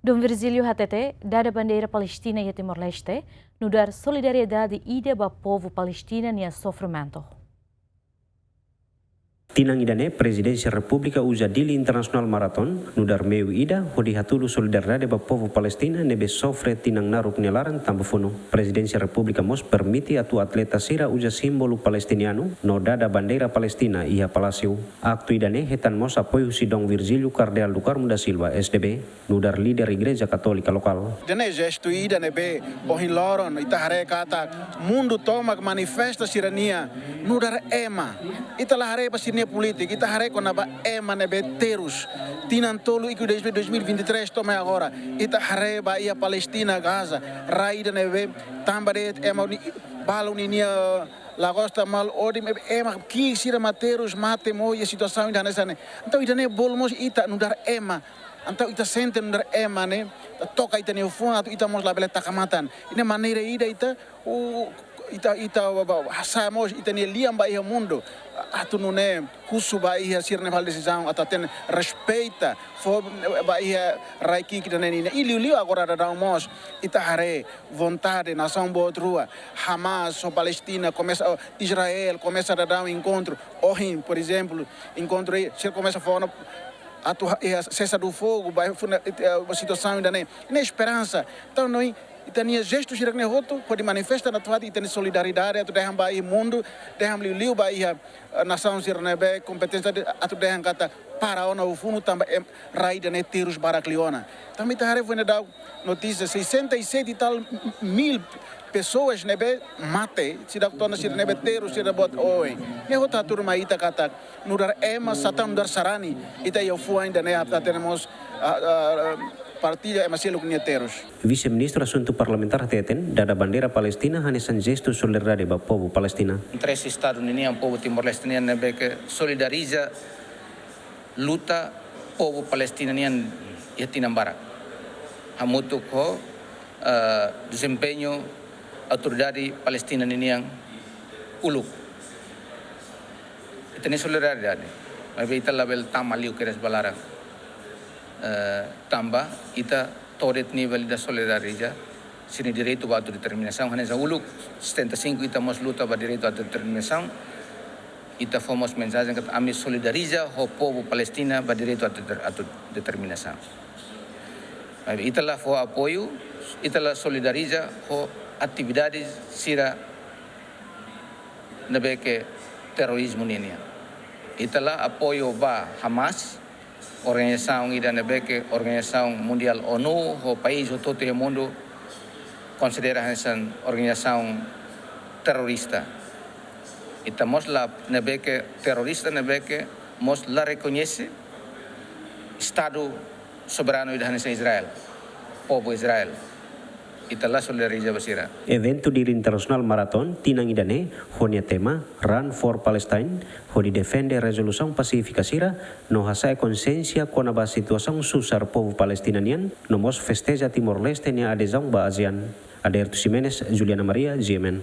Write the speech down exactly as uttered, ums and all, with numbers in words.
Dom Virgílio hatete, dada bandeira Palestina iha Timor-Leste, nu'udar solidariedade ida ba povu Palestina nia sofrimentu. Tinan ida-ne'e, Prezidénsia Repúblika uza Dili International Marathon nu'udar meiu ida hodi hatudu solidariedade ba povu Palestina ne'ebé sofre tinan naruk nia laran tanba funu. Prezidénsia Repúblika mós permite atu atleta sira uza símbolu palestinianu no dada bandeira Palestina iha Palásiu. Aktu ida-ne'e hetan mós apoiu husi Dom Virgílio Kardeál do Carmo da Silva, S D B, nu'udar líder Igreja Katólika lokál. Ida-ne'e jestu ida ne'ebé ohin loron ita haree katak mundu tomak manifesta sira-nia nu'udar ema. Ita la haree ba sira-nia polítika, ita haree kona-ba ema ne'ebé terus. Tinan tolu ikus desde dois mil e vinte e três to'o mai agora, ita haree ba iha Palestina, Gaza, rai ida ne'ebé tanba de'it ema uni-, balu ninia la gosta mal odi, ema ki'ik sira mak terus mate moris iha situasaun ida hanesan ne'e. Entaun ida-ne'e bolu mós ita nu'udar ema. Entaun ita sente nu'udar ema ne'e, toka ita-nia fuan atu ita mós labele taka matan. Ida-ne'e maneira ida ita, u-, ita, ita ba, ba, hasa'e mós ita-nia lian ba iha mundu. Atu nune'e husu ba iha sira ne'ebé halo desizaun atu hatene, respeita, fó ba iha rai ki'ik ida-ne'e ninia. I liuliu agora daudaun mós ita haree vontade nasaun boot rua, Hamas ho Palestina komesa, Israel komesa daudaun enkontru. Ohin, por ezemplu, enkontru ne'e, sira komesa fó ona atu ha-, iha cessar do fogo, ba funu, eh, situasaun ida-ne'e. Ne'e esperansa. Entaun, no, ita-nia jestu sira-ne'e hotu hodi manifesta atu hatudu ita-nia solidariedade, atu dehan ba iha mundu, dehan liuliu ba iha, eh, nasaun sira ne'ebé kompeténsia de, atu dehan katak para ona ho funu tanba rai ida-ne'e terus barak liu ona. Tanba ita haree foin daudaun notísia, sessenta e sete e tal mil pessoas ne'ebé mate, seidauk to'o ona sira ne'ebé terus, sira boot oin. Ne'e hotu hatudu mai ita katak nu'udar ema, satán nu'udar sarani, ita iha fuan ida-ne'e atu hatene mós, ah, ah, partilla ema seluk nia terus. Vise-Ministru Asuntu Parlamentár hateten, dada bandeira Palestina hanesan jestu solidariedade ba povu Palestina. Entre Estadu ninian, povu Timor-Leste nian ne'ebé ke solidariza luta povu Palestina nian iha tinan barak. Hamutuk ho, eh, dezempeñu autoridade Palestina ninian uluk. Ita-nia solidariedade. Maibé ita labele tama liu kedas ba laran. Eh, tanba ita to'o de'it nivel ida solidariza sira-nia direitu ba autodeterminasaun, hanesan uluk setenta e cinco ita mós luta ba direitu autodeterminasaun. Ita fó mós mensajen katak ami solidariza ho povu Palestina ba direitu autodeter-, autodeterminasaun. Maibé ita la fó apoiu, ita la solidariza ho atividade sira ne'ebé ke terorizmu ninian. Ita la apoiu ba Hamas, organizasaun ida ne'ebé ke organizasaun mundiál, ONU, ho país hotu-hotu iha mundu konsidera hanesan organizasaun terrorista. Ita mós la ne'ebé ke terrorista ne'ebé ke mós la rekoñese Estadu soberanu ida hanesan Israel, povu Israel. Ita la solidariza ba sira. Eventu Dili International Marathon tinan ida-ne'e ho nia tema Run for Palestine, hodi defende rezolusaun pasífika sira, no hasa'e konsiénsia kona-ba situasaun susar povu Palestina nian, no mós festeja Timor-Leste nia adezaun ba ASEAN. Aderto Ximenes, Juliana Maria, G M N.